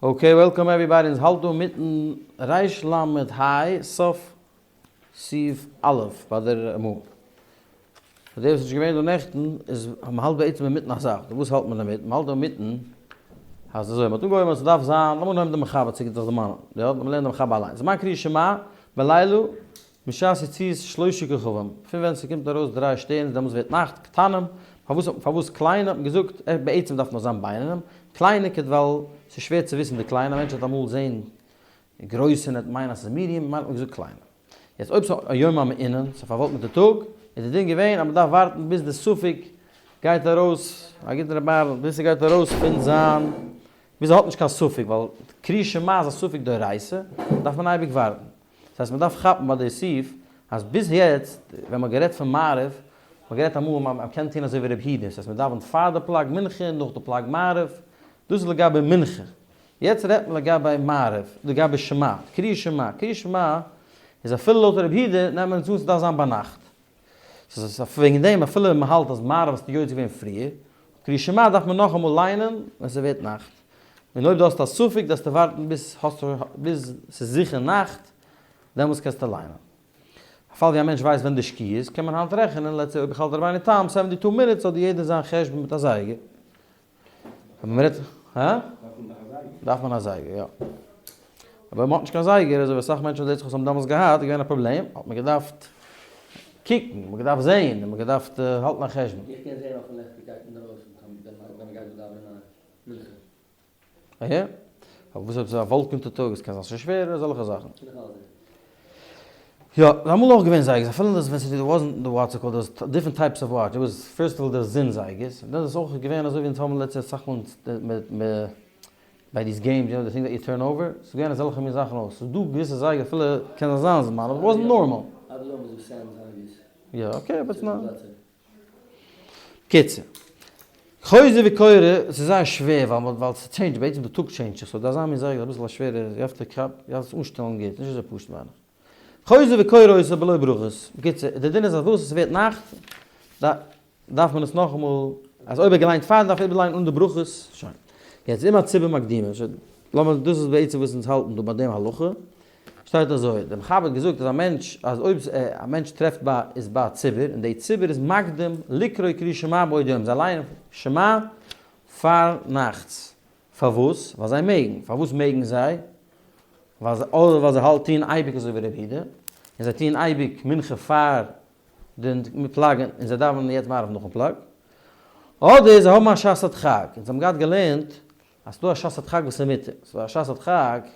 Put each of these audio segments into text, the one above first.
Okay welcome everybody, אונז האלט דא אינמיטן ריש למד היי סוף סעיף א' ביי דער רמ"א. פאר דער וואס איז נישט געווען דא נעכטן, איז מ'האלט בעצם אינמיטן א זאך, וואס האלט מען אינמיטן? מ'האלט דא אינמיטן אז אזוי, מ'האט אנגעהויבן אז ס'דארף זיין, לאמיר אנהויבן די מחבר צו זיך דערמאנען, יא, לאמיר לערנען די מחבר אליינס, זמן קריאת שמע בלילה משעת יציאת שלשה כוכבים, פון ווען ס'קומט ארויס דריי שטערנס דעמאלטס ווערט נאכט, קטנים, פארוואס פארוואס קליינע האט מען געזאגט, בעצם דארף נאר זיין בינונים, קליינע כד ווייל ס'איז שווער צו וויסן די קליינע, א מענטש וועט אמאל זען גרויסע און ער וועט מיינען אז ס'איז medium, ממילא האט מען געזאגט קליינע. יעצט אויב ס'איז א יום המעונן, ס'איז פארוואלקנטע טאג, איז די דין געווען אז מ'דארף ווארטן ביז די ספק גייט ארויס, א גוטן רבי אהרן, ביז ס'גייט ארויס פון זיין, ביז ער האט נישט קיין ספק, ווייל קריאת שמע איז א ספק דאורייתא, דארף מען אייביג ווארטן. דאס הייסט מען דארף כאפן ביי די סעיף אז ביז יעצט ווען מ'האט גערעדט פון מעריב, מ'האט גערעדט אמאל אז מ'קען טון אזוי ווי רבי יהודה, דאס הייסט מ'דאווענט פאר די פלג מנחה און נאך די פלג מעריב, דאס איז לגבי מנחה. יעצט רעדט מען לגבי מעריב, לגבי שמע, קריאת שמע, קריאת שמע איז אפילו לויט רבי יהודה נעמט מען עס אן ס'דארף זיין ביינאכט. ס'איז וועגן דעם אפילו מ'האלט אז מעריב האסטו יוצא געווען פריער, קריאת שמע דארף מען נאכאמאל ליינען ווען ס'ווערט נאכט. און אויב דו האסט א ספק דארפסטו ווארטן ביז האסט ביז ס'איז זיכער נאכט, דעמאלטס קענסטו ליינען. א פאל ווי א מענטש ווייסט ווען די שקיעה איז, קען מען היינט רעכענען, let's say אויב איך האלט רבינו תם seventy two minutes האט יעדער זיין חשבון מיט א זייגער. אבער מ'רעדט, הא? דארף מען א זייגער, יא. אבער מ'האט נישט קיין זייגער, אזוי ווי אסאך מענטשן זעט זיך וואס האבן דאמאלס געהאט, איז געווען א פראבלעם, האט מען געדארפט קוקן, מ'האט געדארפט זען, און מ'האט געדארפט האלטן א חשבון. איך קען זען אויפן לעכטיגקייט אינדערויסן ווען מ'גייט דא דאווענען מנחה. אהה. אבער וואס אויב ס'איז א וואלקענטע טאג, עס קען זיין ס'איז שווערער, אזעלכע זאכן. יא, ס'איז אמאל אויך געווען זייגערס, אפילו דאס ווען ס'איז wasn't the what's it called, there was different types of watch, there was first of all די זון זייגערס, און דאן איז עס אויך געווען אזוי ווי אונז האבן לעצטע אסאך מאל ביי these games, you know the thing that you turn over, ס'איז געווען אזעלכע מין זאכן אויך, ס'איז דא געוויסע זייגער אפילו קען זיין זיין זמן, אבער wasn't normal. עד היום איז דא sand זייגערס. יא, okay, אבער ס'איז. קיצור. חוזר וקורא, ס'איז זייער שווער ווייל מ'האט ווייל ס'טשעינדזשט בעצם די טאג טשעינדזשט זיך סאו דארף זיין מין זייגער אביסל א שווערע you have to כאפ you have עס אנשטעלן גוט נישט אזוי פשוט מיין איך. חוזר וקורא אותו בלא ברכות. בקיצור די דין איז אז וואס עס ווערט נאכט דארף מען עס נאכאמאל אז אויב ער געליינט פאר דארף ער איבערליינען אן די ברכות שוין. יעצט אם הציבור מקדימין שוין לאמיר דאס איז בעצם וואס אונז האלטן דא ביי דעם הלכה. שטייט אזוי, דער מחבר האט געזאגט אז א מענטש, אז אויב א מענטש טרעפט ביי, איז ביי א ציבור, און די ציבור איז מקדים לקרוא קריאת שמע בעוד יום, זיי לייענען שמע פאר נאכטס, פארוואס? ווייל זיי מעגן, פארוואס מעגן זיי? ווייל זיי, אדער ווייל זיי האלט טוען אייביג אזוי ווי רבי יהודה, און זיי טוען אייביג מנחה פאר די פלג און זיי דאווענען יעצט מעריב נאכן פלג, אדער זיי האבן א שעת הדחק, אונז האבן געהאט געלערנט אז ס'דא א שעת הדחק וואס איז מותר, ס'דא א שעת הדחק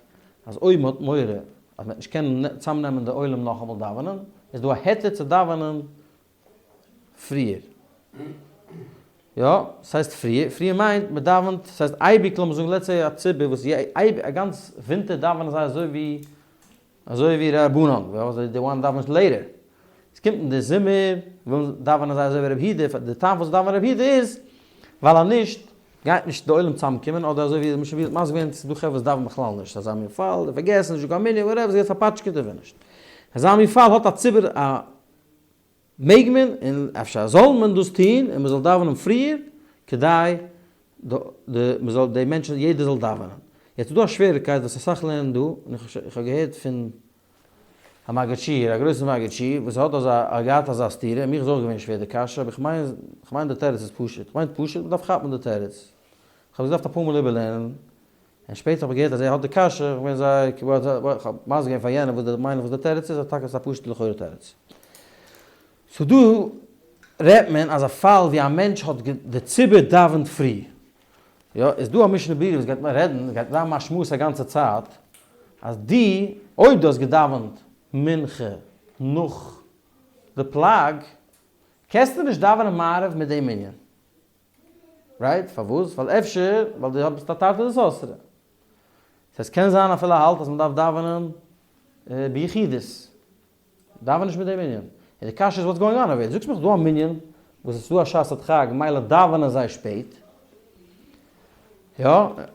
אז אויב מ'האט מורא אז מ'וועט נישט קענען צאמנעמען די עולם נאכאמאל דאווענען, איז דא א היתר צו דאווענען פריער. יא, ס'הייסט פריער, פריער מיינט מ'דאווענט, ס'הייסט אייביג לאמיר זאגן let's say א ציבור וואס א גאנץ ווינטער דאווענען זיי אזוי ווי אזוי ווי רבנן, ווייל זיי want דאווענען later. עס קומט אין די זומער, ווילן דאווענען זיי אזוי ווי רבי יהודה, די טעם פארוואס זיי דאווענען רבי יהודה איז, ווייל אז נישט, גייט נישט די עולם צוזאם קומען, אדער אזוי ווי משנה ברורה האט מסביר געווען, ס'איז דא חברה וואס דאווענען בכלל נישט, אזא מין פאל, זיי פארגעסן, נישט דא קיין מנין, whatever, זיי גייען פארפאטשקעט און נישט. אזא מין פאל האט א ציבור א מעג מען און אפשר זאל מען דאס טון און מען זאל דאווענען פריער כדי די מען זאל די מענטשן יעדער זאל דאווענען. יעצט איז דא א שוועריקייט וואס אסאך לערנען דא, און איך האב געהערט פון א מגיד שיעור, א גרויסן מגיד שיעור, וואס האט אזא האט געהאט אזא סתירה, און מיך איז אויך געווען שווער די קשיא, אבער איך מיין איך מיין די תירוץ איז פשוט, איך מיין פשוט, מען דארף כאפן די תירוץ. איך האב עס געדארפט אפאר מאל איבערלערנען, און שפעטער האב איך געהערט אז ער האט די קשיא, איך בין זייער איך האב מסביר געווען פאר יענעם וואס די מיין איך וואס די תירוץ איז, טאקע עס איז א פשוטע לכאורה תירוץ. so דא רעדט מען אז א פאל ווי א מענטש האט די ציבור דאווענט פרי, יא, איז דא א משנה ברורה וואס גייט מען רעדן, גייט זיין משמעות א גאנצע צייט, אז דו, אויב דו האסט געדאווענט מנחה נאך די פלג, קענסטו נישט דאווענען מעריב מיט די מנין. Right? פארוואס? ווייל אפשר ווייל דו האסט א תרתי דסתרי. ס'הייסט קען זיין אפילו ער האלט אז מ'דארף דאווענען ביחידות. דאווען נישט מיט די מנין. און די קשיא איז what's going on over here? זאגסט מיך ס'דא א מנין וואס עס איז דא א שעת הדחק מילא דאווענען זיי שפעט. יא?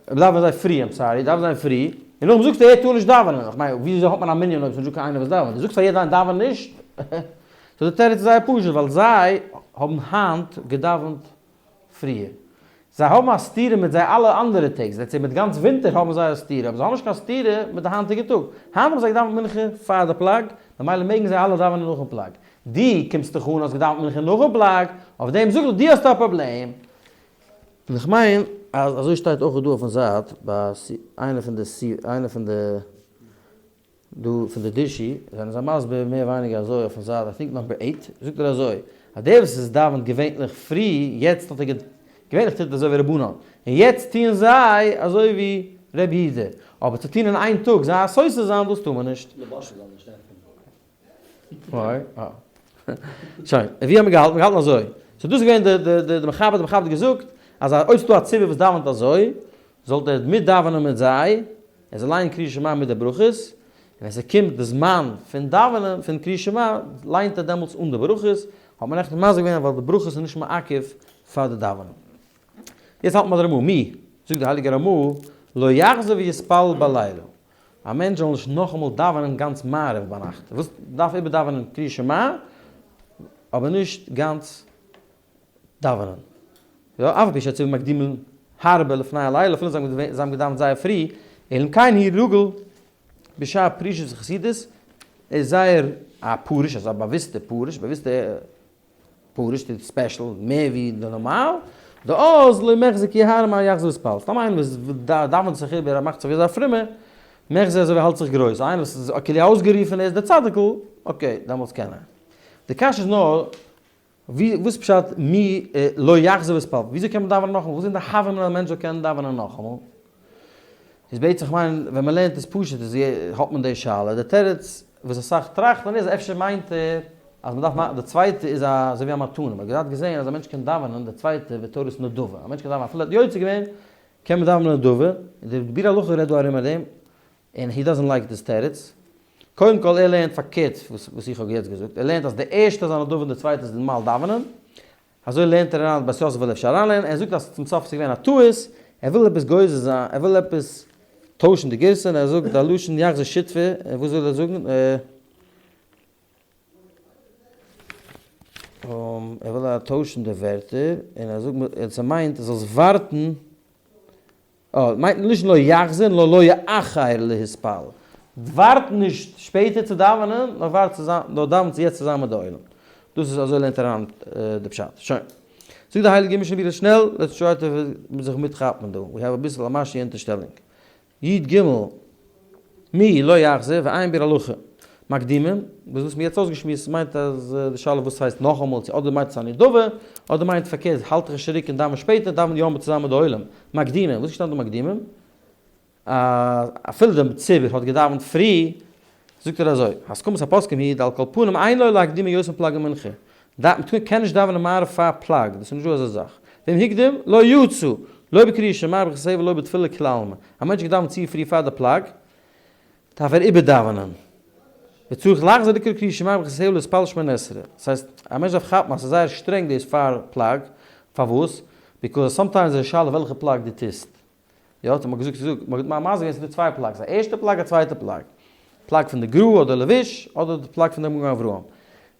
דאווענען זיי פרי, I'm sorry, דאווענען זיי פרי. און נאכדעם זאגסטו ער טאר נישט דאווענען. איך מיין וויאזוי האט מען א מנין אויב ס'איז נישטא קיין איינער וואס דאווענט? דו זאגסט פאר יעדער איינער דאווען נישט? so די תירוץ איז זייער פשוט, ווייל זיי האבן היינט געדאווענט פריער. זיי האבן א סתירה מיט זיי אלע אנדערע טעג, let's say מיט גאנץ ווינטער האבן זיי א סתירה, אבער זיי האבן נישט קיין סתירה מיט די היינטיגע טאג. היינט האבן זיי געדאווענט מנחה פאר די פלג, ממילא מעגן זיי אלע דאווענען נאכן פלג. דו קומסט דיך אן האסט געדאווענט מנחה נאכן פלג, אויף דעם זאג איך דו האסט א פראבלעם. און איך מיין אז אזוי שטייט אויך דא אויפן זייט ביי איינע פון די איינע פון די דא פון די דישי זענען זיי מסביר מער ווייניגער אזוי אויפן זייט I think number eight זאגט ער אזוי אז דער וואס עס דאווענט געווענליך פרי יעצט האט ער געווענליך טוט ער אזוי ווי רבנן און יעצט טוען זיי אזוי ווי ר' יהודה אבער צו טון אין איין טאג זיי א סותר זיין דאס טאר מען נישט. למשל זאל נישט ענטפערן. וואי אה. שוין, און ווי האבן מיר געהאלטן? מיר האלטן אזוי. so דאס איז געווען די די די מחבר, די מחבר האט געזאגט אז אויב ס'דא א ציבור וואס דאווענט אזוי, זאל ער מיט דאווענען מיט זיי, ער זאל לייענען קריאת שמע מיט די ברכות, און ווען ס'קומט די זמן פון דאווענען פון קריאת שמע, לייענט ער דעמאלטס אן די ברכות, האט מען נעכטן מסביר געווען ווייל די ברכות איז נישט מעכב פאר די דאווענען. יעצט האלט מען ביי די רמא, מי, זאגט די הייליגע רמא, לא יחזור ויתפלל בלילה, א מענטש זאל נישט נאכאמאל דאווענען גאנץ מעריב ביינאכט, וואס דארף איבער דאווענען קריאת שמע, אבער נישט גאנץ דאווענען. יא, אף על פי שהציבור מקדימין הרבה לפני הלילה, אפילו זיי האבן געדאווענט זייער פרי, אלא אם כן הוא רגיל בשאר פרישות וחסידות, איז זייער א פרוש, אזא באוויסטע פרוש, באוויסטע פרוש, טוט special מער ווי די נארמאל, דאז לא מיחזי כיוהרא מר יחזור ויתפלל, סתם איינער וואס דאווענט זיך איבער ער מאכט זיך ווי אזא פרומער, מחזי אזוי ווי ער האלט זיך גרויס, איינער וואס איז כאילו אויסגערופען ער איז דער צדיק'ל, okay דעמאלטס קען ער. די קשיא איז נאר, ווי וואס פשט מי לא יחזור ויתפלל? וויאזוי קען מען דאווענען נאכאמאל? וואס איז די הוה אמינא אז א מענטש זאל קענען דאווענען נאכאמאל? איז בעצם איך מיין ווען מען לערנט עס פשוט איז האט מען די שאלה, די תירוץ וואס אסאך טראכטן איז אפשר מיינט ער אז מען דארף מאכן די צווייטע איז א אזוי ווי א מתנה, מען האט געהאט געזען אז א מענטש קען דאווענען די צווייטע בתורת נדבה, א מענטש קען דאווענען אפילו ער האט יוצא געווען קען מען דאווענען נדבה, און די ביאור הלכה רעדט דא ארום אט דעם, און he doesn't like this תירוץ. קודם כל ער לערנט פארקערט וואס איך האב יעצט געזאגט, ער לערנט אז די ערשטע איז א נדבה און די צווייטע איז נארמאל דאווענען, אזוי לערנט ער אריין בית יוסף וויל אפשר אריינלערנען, ער זאגט אז צום סוף איז געווען א טעות, ער וויל עפעס גוזר זיין, ער וויל עפעס טוישן די גירסא און ער זאגט א לשון יחזור שטפי, וואס וויל ער זאגן? ער וויל טוישן די ווערטער און ער זאגט ס'מיינט זאלסט ווארטן אה, מיינט נישט לא יחזור נאר לא יאחר להתפלל. ווארט נישט שפעטער צו דאווענען, נאר ווארט צוזאמען, נאר דאווען יעצט צוזאמען מיט די עולם. דאס איז אזוי לערנט אריין די פשט. שוין. זאגט די הייליגע משנה ברורה שנעל, let's try to זיך מיטכאפן דא, we have אביסל א משהו אונטערשטעלונג. י ג מי לא יחזור ועיין ביאור הלכה. מקדימים, וואס וואס מיר יעצט אויסגעשמועסט מיינט אז די שאלה וואס הייסט נאכאמאל צו אדער מיינט עס א נדבה אדער מיינט פארקערט האלט דיך נישט צוריק און דאווען שפעטער דאווען יא מיט צוזאמען מיט די עולם. מקדימים, וואס איז געשטאנען דא מקדימים? אז אפילו דער ציבור האט געדאווענט פרי, זאגט ער אזוי, הסכמת הפוסקים היא דעל כל פנים אין לו להקדים יותר מפלג המנחה, מען קען נישט דאווענען מעריב פאר פלג, דאס איז נישט דא אזא זאך, ואם הקדים לא יצא, לא בקריאת שמע ברכותיה ולא בתפילה כולי עלמא, א מענטש האט געדאווענט צו פרי פאר די פלג, דארף ער איבערדאווענען, וצריך לחזור לקרוא קריאת שמע ברכותיה ולהתפלל שמונה עשרה, דאס הייסט, א מענטש דארף כאפן אז ס'איז זייער שטרענג דאס פאר פלג, פארוואס? because sometimes איז א שאלה וועלכע פלג דו טוסט, יא, האט מען געזאגט, געזאגט, מען האט מסביר געווען ס'איז דא צוויי פלגס, א ערשטע פלג א צווייטע פלג. פלג פון די גר"א אדער לבוש, אדער די פלג פון די מגן אברהם.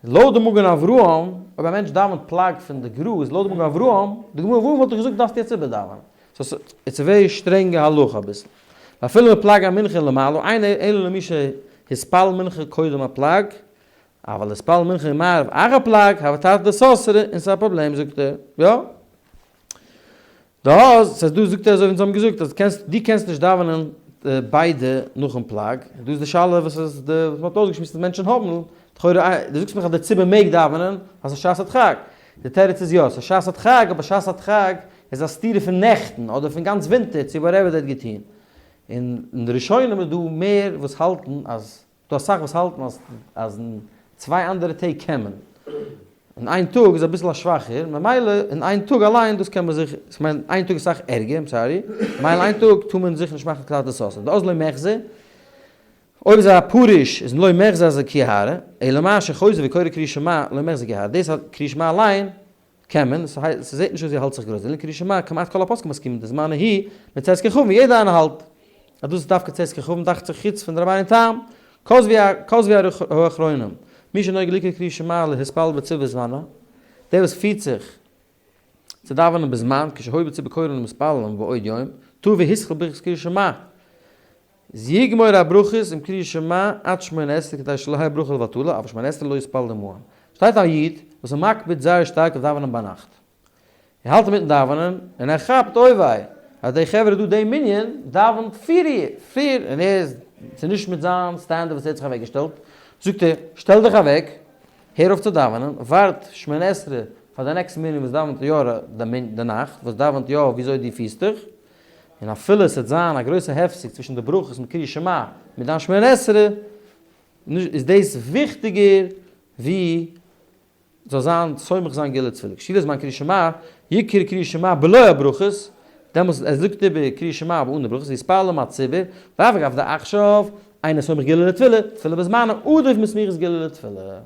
לויט די מגן אברהם, אויב א מענטש דאווענט פלג פון די גר"א איז לויט די מגן אברהם, די מגן אברהם וואלט דאך געזאגט דארפסט יעצט איבערדאווענען. so it's a very שטרענגע הלכה אביסל. ואפילו מפלג המנחה למעלה, אינו אלא למי שהתפלל מנחה קודם הפלג, אבל התפלל מנחה ומעריב אחר פלג, הוי תרתי דסתרי, און ס'איז א פראבלעם זאגט ער. יא. דאס הייסט דא זאגט ער אזוי ווי אונז האבן געזאגט אז קענסט דו קענסט נישט דאווענען ביידע נאכן פלג, און דא איז די שאלה וואס איז די וואס מ'האט אויסגעשמועסט אז מענטשן האבן, לכאורה דו זאגסט מיך אז די ציבור מעג דאווענען אז ס'איז שעת הדחק, די תירוץ איז יא ס'איז שעת הדחק אבער שעת הדחק איז א סתירה פון נעכטן אדער פון גאנץ ווינטער צו whatever דער האט געטון, און אין די ראשונים איז דא מער וואס האלטן אז דא אסאך וואס האלטן אז אז אין צוויי אנדערע טעג קען מען, אין איין טאג איז אביסל א שוואכער, ממילא אין איין טאג אליין דאס קען מען זיך, כ'מיין איין טאג איז אסאך ערגער, I'm sorry, ממילא איין טאג טאר מען זיך נישט מאכן תרתי דסתרי, דאז לא מיחזי, אויב איז א פרוש איז לא מיחזי אזוי כיוהרא, אלא מה שחוזר וקורא קריאת שמע לא מיחזי כיוהרא, דאס אז קריאת שמע אליין קען מען, ס'זעט נישט אויס ווי ער האלט זיך גרויס, דלא קריאת שמע כמעט כל הפוסקים מסכימים דזמנה הוא מצאת כוכבים, יעדער איינער האלט אז דאס איז דווקא צאת כוכבים, דאכט זיך חוץ פון די רבינו תם, כתבו האחרונים, מי שנוהג לקרוא קריאת שמע להתפלל בציבור זמנה, דער וואס פירט זיך. צו דאווענען בזמן כשהיו בציבור קורין ומתפללין בעוד יום, טעה והתחיל ברכת קריאת שמע. איז יגמור הברכות עם קריאת שמע עד שמונה עשרה כדי שלא יהא ברכה לבטלה, אבל שמונה עשרה לא יתפלל עמהם. שטייט א איד וואס איז מקפיד זייער שטארק אויף דאווענען ביינאכט. ער האלט אינמיטן דאווענען און ער כאפט אוי וויי אז די חברה דא די מנין דאווענט פיר פיר און ער איז ס'איז נישט מיט זיין סטענדערט וואס ער האט זיך אוועק געשטעלט, זאגט ער שטעל דיך אוועק הער אויף צו דאווענען ווארט שמונה עשרה פאר די next מנין וואס דאווענט יא די נאכט וואס דאווענט יא וויאזוי דו פירסט דיך, און אפילו עס וועט זיין א גרויסע הפסק צווישן די ברכות מיט קריאת שמע מיט דיין שמונה עשרה, איז דאס וויכטיגער ווי זאל זיין סומך זיין גאולה תפילה. כשילה זמן קריאת שמע, יקרא קריאת שמע בלא הברכות, דעמאלס ער זאגט איבער קריאת שמע אבער אן די ברכות, ויתפלל עם הציבור, ואף על גב דעכשיו אינו סומך גאולה לתפילה, תפילה בזמנה עדיף מסמיכות גאולה לתפילה.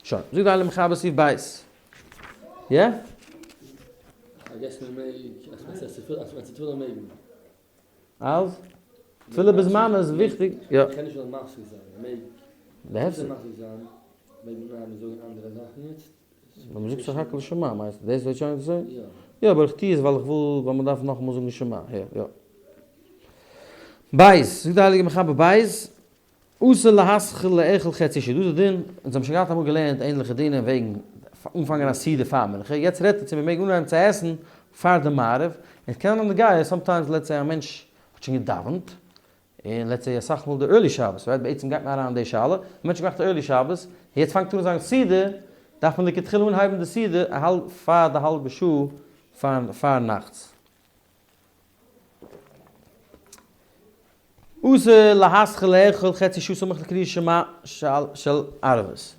שוין, זאגט די הייליגע מחבר סעיף ב'. יא? פארגעס מען מעג, אז מען תפילה מעג מען. אז? תפילה בזמנה איז וויכטיג, יא. קען נישט נאר מפסיק זיין, מען מעג. להפסק. מפסיק זיין, מעג מען אנהייבן זאגן אנדערע זאכן יעצט. ווען מ'זאגט סך הכל שמע מיינסטו דאס וועט שוין זיין? יא. יא אבער איך טוה עס ווייל איך וויל ווייל מ'דארף נאכאמאל זאגן שמע, יא יא. בית, זאגט די הייליגע מחבר בית, אסור להתחיל לאכול חצי שעה, דאס איז די דין, אונז האבן שוין געהאט אמאל געלערנט ענליכע דינים וועגן אנפאנגען א סעודה פאר מנחה, יעצט רעדט ער צו מ'מעג אנהייבן צו עסן פאר די מעריב, און ס'קען זיין נוגע, sometimes let's say א מענטש האט שוין געדאווענט, און let's say אסאך מאל די early שבת, right, בעצם גייט מען אריין אין די שאלה, א מענטש האט געמאכט א early שבת, און יעצט פאנגט ער אן זיין סעודה, דארף מען לכתחילה אנהייבן די סעודה א האלב פאר די האלבע שעה פאר נאכטס. אסור להתחיל לאכול חצי שעה סמוך לקריאת שמע של ערבית.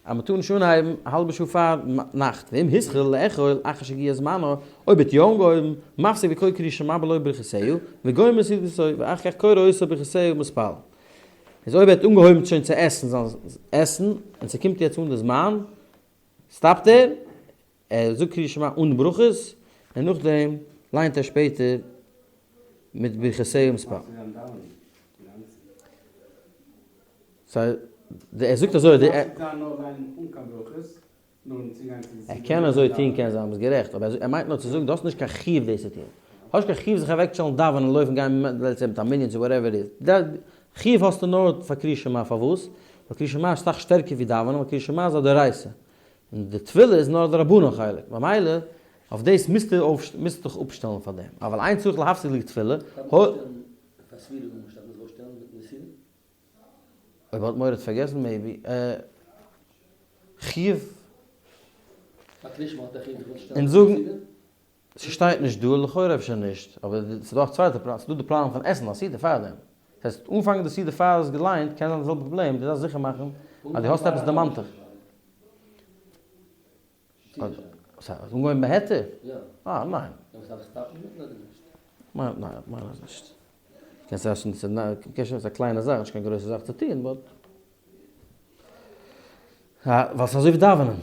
אז מ'טאר נישט אנהייבן א האלבע שעה פאר נאכט, ואם התחיל לאכול אחר שהגיע זמנו, אויב האט יא אנגעהויבן, מפסיק וקורא קריאת שמע בלא ברכותיה, וגומר סעודתו, ואחר כך קורא אותה ברכותיה ומתפלל. איז אויב ער האט אנגעהויבן שוין צו עסן זיין עסן, און ס'קומט יעצט אן די זמן, stop ט ער, ער זאגט קריאת שמע אן ברכות, און נאכדעם ליינט ער שפעטער מיט ברכותיה ומתפלל. סא ער זאגט אזוי די. ער קען אזוי טון קען זיין ביסט גערעכט אבער ער מיינט נאר צו זאגן דו האסט נישט קיין חיוב דאס צו טון. האסט נישט קיין חיוב זיך אוועקשטעלן דאווענען לויפן גיין let's say מיט א מנין צו whatever איז. חיוב האסטו נאר פאר קריאת שמע פארוואס? ווייל קריאת שמע איז סאך שטערקער ווי דאווענען ווייל קריאת שמע איז א דאורייתא. און די תפילה איז נאר א דרבנן חלק, ממילא אויף דאס מוזטו מוזטו דיך אפשטעלן פאר דעם, אבל אין צריך להפסיק לתפילה, אויב האט מורא צו פארגעסן maybe, חיוב. און זאגן, ס'שטייט נישט דא, לכאורה אפשר נישט, אבער ס'איז דא א צווייטע פלאן, ס'איז דא די פלאן פון עסן א סעודה פארדעם. דאס הייסט, אנפאנגען די סעודה פאר האסט געליינט קען זיין די זעלבע פראבלעם, דו דארפסט זיכער מאכן אז דו האסט עפעס דערמאנט דיך. האסט אנגעהויבן בהיתר? אה, ניין. מיין ניין, מיין אז נישט. קענסט עסן, ס'איז א קליינע זאך, נישט קיין גרויסע זאך צו טון, but. ווייל ס'איז אזוי ווי דאווענען.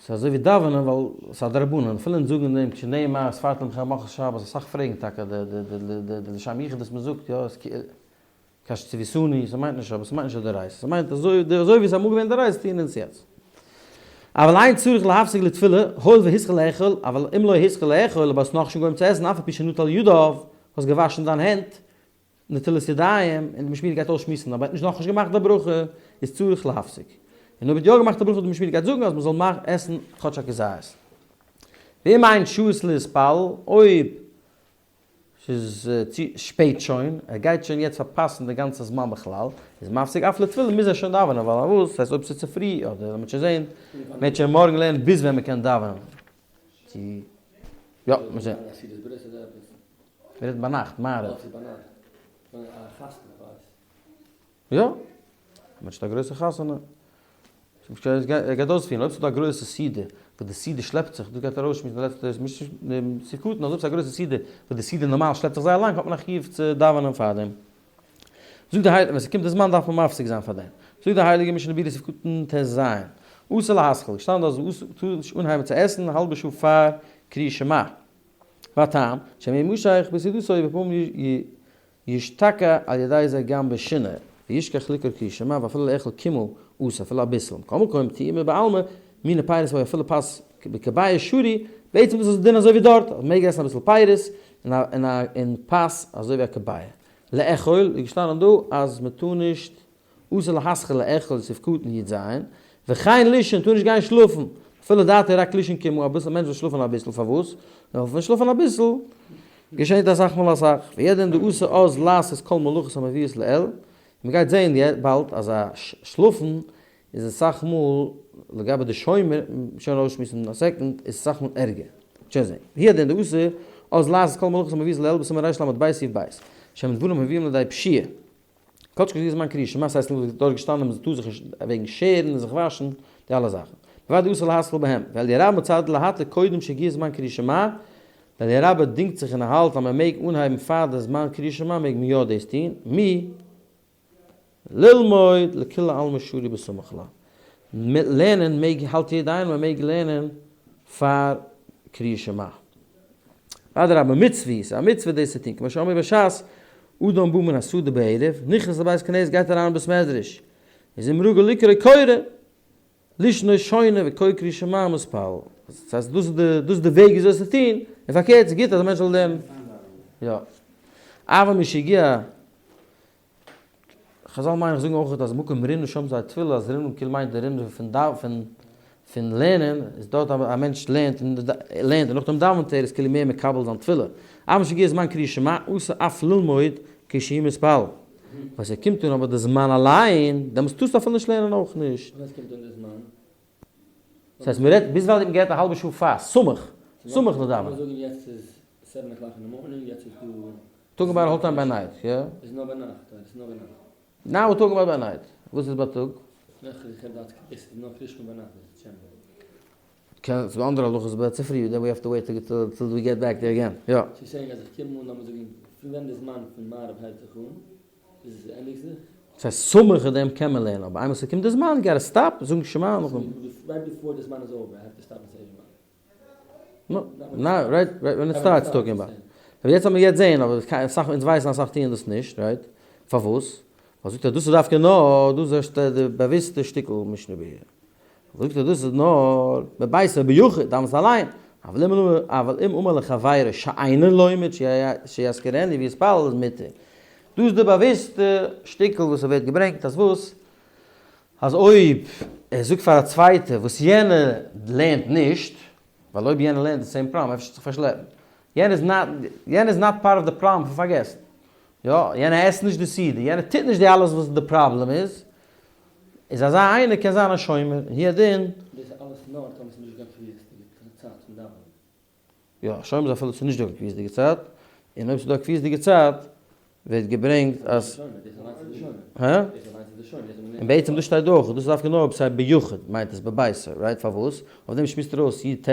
ס'איז אזוי ווי דאווענען ווייל ס'איז א דרבנן. אפילו אונז זאגן דעם שנאמר וספרתם לכם ממחרת שבת, אסאך פרעגן טאקע די די די די לשם יחוד וואס מ'זאגט יא איז כאשר צויתני, ס'מיינט נישט אבער ס'מיינט נישט א דאורייתא. ס'מיינט אזוי אזוי ווי ס'איז אמאל געווען דאורייתא טוען אונז יעצט. אבל אין צריך להפסיק לתפילה, הואיל והתחיל לאכול, אבל אם לא התחיל לאכול, אבער האסט נאכנישט אנגעהויבן צו עסן אף על פי שנטל ידיו, האסט געוואשן דיין הענט, נטילת ידיים, און די משמירא גייט אויסשמועסן, אבער ער האט נישט נאכנישט געמאכט די ברכה, איז צריך להפסיק. און אויב האט יא געמאכט די ברכה די משמירא גייט זאגן אז מען זאל מאכן עסן כאטש א כזית. ואם אין שהות להתפלל, אויב ס'איז צו שפעט שוין, ער גייט שוין יעצט פארפאסן די גאנצע זמן בכלל, איז מפסיק אף לתפילה מוז ער שוין דאווענען, ווייל פארוואס, ס'הייסט אויב ס'איז צו פרי, אדער מ'וועט שוין זען, מ'וועט שוין מארגן לערנען ביז ווען מ'קען דאווענען. צו יא, מ'וועט זען. מ'רעדט ביינאכט, מעריב. יא. מ'האט שוין א גרויסע חתונה. ער גייט אויספירן, אויב ס'איז דא א גרויסע סעודה, וואס די סעודה שלעפט זיך, דאס גייט ער אויסשמועסן די לעצטע סעקונדן, אז אויב ס'איז א גרויסע סעודה, וואס די סעודה נארמאל שלעפט זיך זייער לאנג, האט מען א חיוב צו דאווענען פארדעם. זאגט די הייליגע, ווען ס'קומט די זמן דארף מען מפסיק זיין פאר דעם. זאגט די הייליגע משנה ברורה סעיף קטן ט ז, אסור להתחיל, געשטאנען דארט אז אסור, טאר נישט אנהייבן צו עסן א האלבע שעה פאר קריאת שמע. והטעם, שמא ימשך בסעודתו ובפעמים ישתכר על ידי זה גם בשינה, וישכח לקרוא קריאת שמע ואפילו לאכול קימעא אסור אפילו אביסל, מכל מקום טעימה בעלמא, מיני פירות אוי אפילו פת. בכביצה שרי, בעצם איז עס דין אזוי ווי דארט, אז מ'מעג עסן אביסל פירות און א און פת אזוי ווי א כביצה. לאכול איז געשטאנען דא אז מ'טאר נישט אסור להתחיל לאכול סעיף קטן י ז, וכן לישון טאר נישט גיין שלאפן, אפילו דעתו רק לישון כמו אביסל, א מענטש זאל שלאפן אביסל, פארוואס? ווייל פון שלאפן אביסל געשענט אסאך מאל אסאך, וידען דאסור אז לעשות כל מלאכות המביאות לאל, און מ'גייט זעהן באלד אז א שלאפן איז אסאך מאל לגבי די שומר, שוין אויסשמועסן אין א second, איז אסאך מאל ערגער. שוין זעהן. והוא הדין דאסור אז לעשות כל מלאכות המביאות לעיל בסימן רל"ב סעיף ב', שהם דברים המביאים לידי פשיעה. כאטש כ'זוך זמן קריאת שמע, ס'הייסט לויט ווי דארט געשטאנען אז מ'טאר זיך נישט וועגן שערן און זיך וואשן, די אלע זאכן. בוודאי אסור להתחיל בהם. ואליה רבה מצדד להתיר קודם שיגיע זמן קריאת שמע, ואליה רבה דינגט זיך און האלט אז מ'מעג אנהייבן פאר די זמן קריאת שמע מעג מען יא דאס טון, מ. ללמוד לכולי עלמא שרי בסמוך לה. לערנען מעג האלט יעדע איינער מ'מעג לערנען פאר קריאת שמע. אדרבה מצוה היא, ס'איז א מצוה דאס צו טון, כמו שאמרו בש"ס, אדם בא מן השדה בערב, נכנס לבית כנסת גייט אריין אין בית מדרש, איז אם רגיל לקרוא קורא, לשנות שונה וקורא קריאת שמע ומתפלל. דאס הייסט דאס איז די דאס איז די וועג וויאזוי עס צו טון, און פארקערט ס'איז גוט אז א מענטש זאל לערנען. יא. אבל משהגיע חזל מיין איך זאגן אויך אז מקום רינה שם זיי תפילה אז רינה כאילו מיינט די רינה פון דאוו פון פון לערנען איז דארט א מענטש לערנט און לערנט און נאכדעם דאווענט ער איז כאילו מער מקבל זיין תפילה אבל שהגיע זמן קריאת שמע אסור אף ללמוד כשהוא מתפלל ווען ס'קומט אן אבער די זמן אליין דעמאלטס טארסטו אפילו נישט לערנען אויך נישט. ווען קומט אן די זמן? דאס הייסט מ'רעדט ביז ווייל מ'געהערט א האלבע שעה פאר סמוך סמוך לדאווענען. לאמיר זאגן יעצט איז seven o'clock אין די morning יעצט איז דא. Talk about whole time ביי night, יא? איז נאר ביינאכט, אדער ס'איז נאר ביינאכט? Now we talk about ביי night. וואס איז בייטאג? איך איך האב דארט עס איז נאר קריאת שמע ביינאכט דאס איז טשעמבער. קען ס'דא אנדערע הלכות ביי צופרי then we have to wait till we get back there again, יא. צו saying אז איך קום אן לאמיר זאגן פון ווען די זמן פון מעריב הייבט זיך אן ביז עס ענדיגט זיך. ס'הייסט סמוך אין דעם קען מען לערנען אבער איינמאל ס'קומט די זמן you gotta stop זאגן שמע נאכדעם. Right before די זמן איז over I have to stop and say שמע. ניין, right when it starts talking about. אבער יעצט לאמיר יעצט זעהן, אבער אסאך, אונז ווייסן אסאך טוען דאס נישט, right? פארוואס? ווייל זאגט ער דאס איז דווקא נאר, דאס איז די באוויסטע שטיקל משנה ברורה. זאגט ער דאס איז נאר בביתו ביחיד, דאווענסט אליין. אבל אם אבל אם אמר לחבירו שאינו לומד שיזכירנו ויתפלל איז מותר. דאס איז די באוויסטע שטיקל וואס ס'ווערט געברענגט אז וואס? אז אויב ער זאגט פאר א צווייטער וואס יענער לערנט נישט, ווייל אויב יענער לערנט די same פראבלעם אפשר זיך פארשלעפן, יענער איז not, יענער איז not part of די פראבלעם פון פארגעסן, יא, יענער עסט נישט די סעודה, יענער טוט נישט די אלעס וואס די פראבלעם איז, איז אזא איינער קען זיין א שומר, און הוא הדין. דאס איז אלעס נאר טאמער ס'איז נישט דא קיין קביעות'דיגע צייט פון דאווענען. יא, שומר איז אפילו ס'איז נישט דא קיין קביעות'דיגע צייט, און אויב ס'איז דא א קביעות'דיגע צייט ווערט געברענגט אז. הא? און בעצם דאס שטייט דא אויך, דאס איז דווקא נאר אויב ס'איז ביחיד מיינט עס בביתו, right? פארוואס? אויף דעם שמועסט ער אויס י ט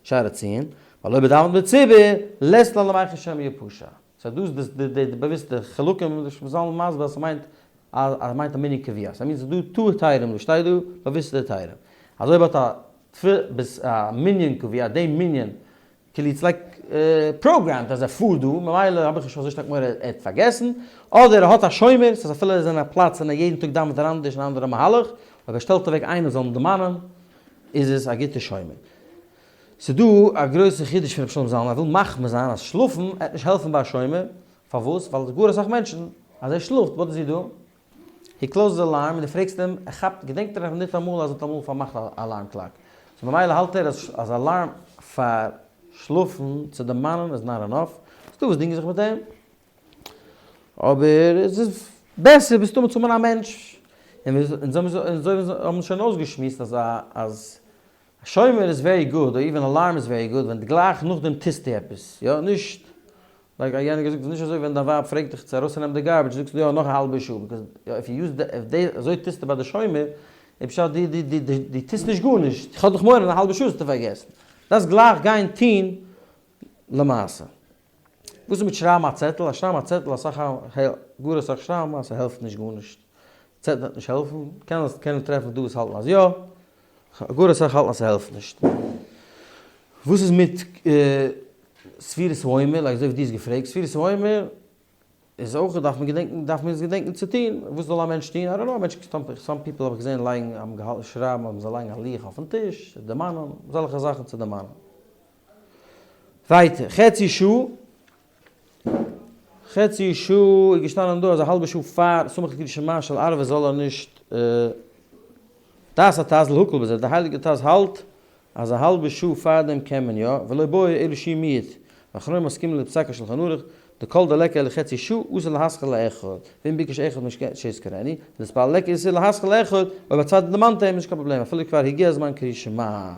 שער הציון, ווייל אויב ער דאווענט בציבור, לית לן למיחש שמא יפשע. סא דאס איז די די באוויסטע חלקים, די מ'זאל מסביר אז ס'מיינט אז מיינט א מנין קביעה. ס'מיינט ס'איז דא טו היתרים דא שטייט דא באוויסטע היתרים. אז אויב האט א א מנין קביעה, די מנין כאילו it's like programmed אז ער פארט דא, ממילא האב איך נישט אזוי שטארק מורא ער האט פארגעסן, אדער ער האט א שומר, ס'איז אפילו ער איז אין א פלאץ און ער יעדן טאג דאווענט ער אנדערש אן אנדערע מהלך, אויב ער שטעלט אוועק איינעם זאל אים דערמאנען, איז עס א גוטע שומר. ס'איז דא א גרויסע חידוש פון רבי שלום זלמן, ער וויל מחמיר זיין אז שלאפן עט נישט העלפן ביי א שומר, פארוואס? ווייל גאר אסאך מענטשן אז ער שלאפט, what does he do? He closes alarm און דו פרעגסט אים, ער כאפט, געדענקט ער ניטאמאל אז ער האט אמאל פארמאכט א alarm clock. So ממילא האלט ער אז אז alarm פאר שלאפן צו דערמאנען איז not enough. ס'דא וואס דינגען זיך מיט אים. אבער עס איז בעסער מסתמא צו האבן א מענטש. און אונז האבן שוין אויסגעשמועסט אז אז א שומר איז very good, אדער even alarm איז very good ווען גלייך נאכדעם טוסטו עפעס, יא, נישט like יענער געזאגט, נישט אזוי ווען דיין ווייב פרעגט דיך צו ארויסצונעמען די garbage זאגסטו יא נאך א האלבע שעה, because if you use די if די אזוי טוסטו ביי די שומר, איז פשט די די די די די טוסט נישט גארנישט, איך האב דאך מורא אין א האלבע שעה זאלסטו פארגעסן, דארפסט גלייך גיין טון למעשה. וואס איז מיט שרייבן א צעטל? אז שרייבן א צעטל אסאך גאר אסאך שרייבן אז ס'העלפט נישט גארנישט. צעטל וועט נישט העלפן, קען קענען טרעפן דא וואס האלטן אז יא, גאר אסאך האלטן אז ס'העלפט נישט. וואס איז מיט ספירת העומר, like אזוי ווי דו האסט געפרעגט, ספירת העומר. איז אויך דארף מען געדענקן, דארף מען עס געדענקן צו טון, וואס זאל א מענטש טון? I don't know, א מענטש, some people האב איך געזען לייגן, האבן געהאלטן שרייבן אז מ'זאל לייגן א לוח אויפן טיש, צו דערמאנען, אזעלכע זאכן צו דערמאנען. ווייטער, חצי שעה, חצי שעה איז געשטאנען דא אז א האלבע שעה פאר סמוך לקריאת שמע של ערבית זאל ער נישט דעת הטז להקל בזה, די הייליגע טז האלט אז א האלבע שעה פארדעם קען מען יא, ולא בעי אלא שיהא מיעוט, ואחרונים מסכימים לפסק השולחן ערוך, דכל דליכא אלא חצי שעה אסור להתחיל לאכול, ואם ביקש אחד שיזכרנו, להתפלל ליכא איסור להתחיל לאכול, אויב א צווייטער דערמאנט אים איז נישט קיין פראבלעם אפילו כבר הגיע זמן קריאת שמע.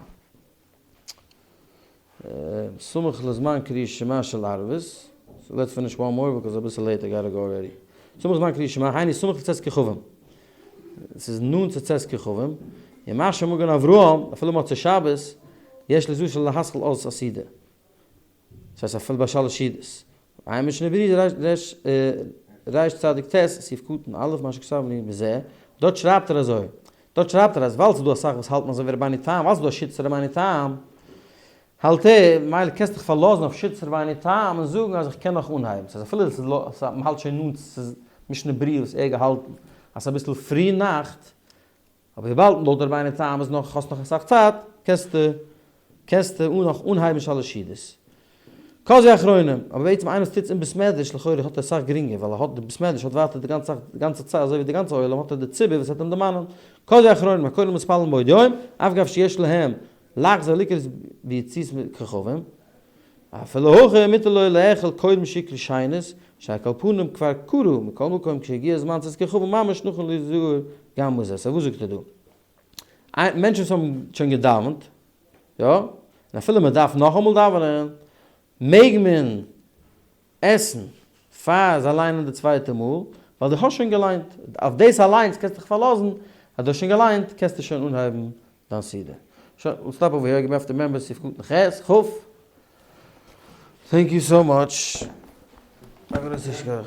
סמוך לזמן קריאת שמע של ערבית, so let's finish one more because אביסל late I gotta go already. סמוך לזמן קריאת שמע, היינו סמוך לצאת כוכבים. עס איז נאנט צו צאת כוכבים. און מה שמגן אברהם, אפילו מוצאי שבת, יש לזו של להשכיל אז הסעודה. דאס הייסט אפילו ביי שלש סעודות. עיין משנה ברורה ריש צדיק ט' סעיף קטן א' מה שכתבנו בזה, דארט שרייבט ער אזוי, דארט שרייבט ער אז ווייל ס'איז דא אסאך וואס האלטן אזוי ווי רבינו תם, ווייל ס'איז דא א שיטת רבינו תם, האלט ער, מילא קענסט דיך פארלאזן אויף שיטת רבינו תם און זאגן אז איך קען נאך אנהייבן, ס'איז אפילו מ'האלט שוין נאנט צו משנה ברורה וואס ער האט געהאלטן אז ס'איז אביסל פרי נאכט, אבער וויבאלד לויט רבינו תם איז נאך האסט נאך אסאך צייט, קענסטו קענסטו נאך אנהייבן שלש סעודות. כזו אחרונים, אבער בעצם איינער וואס טוט עס אין בית מדרש לכאורה האט ער אסאך גרינגער ווייל ער האט די בית מדרש האט ווייטער די גאנצע די גאנצע צייט אזוי ווי די גאנצע עולם האט ער די ציבור וואס וועט אים דערמאנען. כזו אחרונים, הקוראים מתפללים בעוד יום, אף גב שיש להם לחזור לקרות ביציאת כוכבים, אפילו הכי מותר לו לאכול קודם שיקרא שנית, שעל כל פנים כבר קרא, מכל מקום כשהגיע זמן צאת כוכבים ממש נכון לזהר גם בזה. so וואס זאגט ער דא? מענטשן וואס האבן שוין געדאווענט, יא, און אפילו מען דארף נאכאמאל דאווענען, מעג מען עסן פאר זיי ליינען די צווייטע מאל, ווייל דו האסט שוין געליינט, אויף דאס אליינס קענסטו דיך פארלאזן אז דו האסט שוין געליינט קענסטו שוין אנהייבן דיין סעודה. שוין, we'll stop over here, give me remember סעיף קטן ח', כ'. Thank you so much. א גרויסע שכח.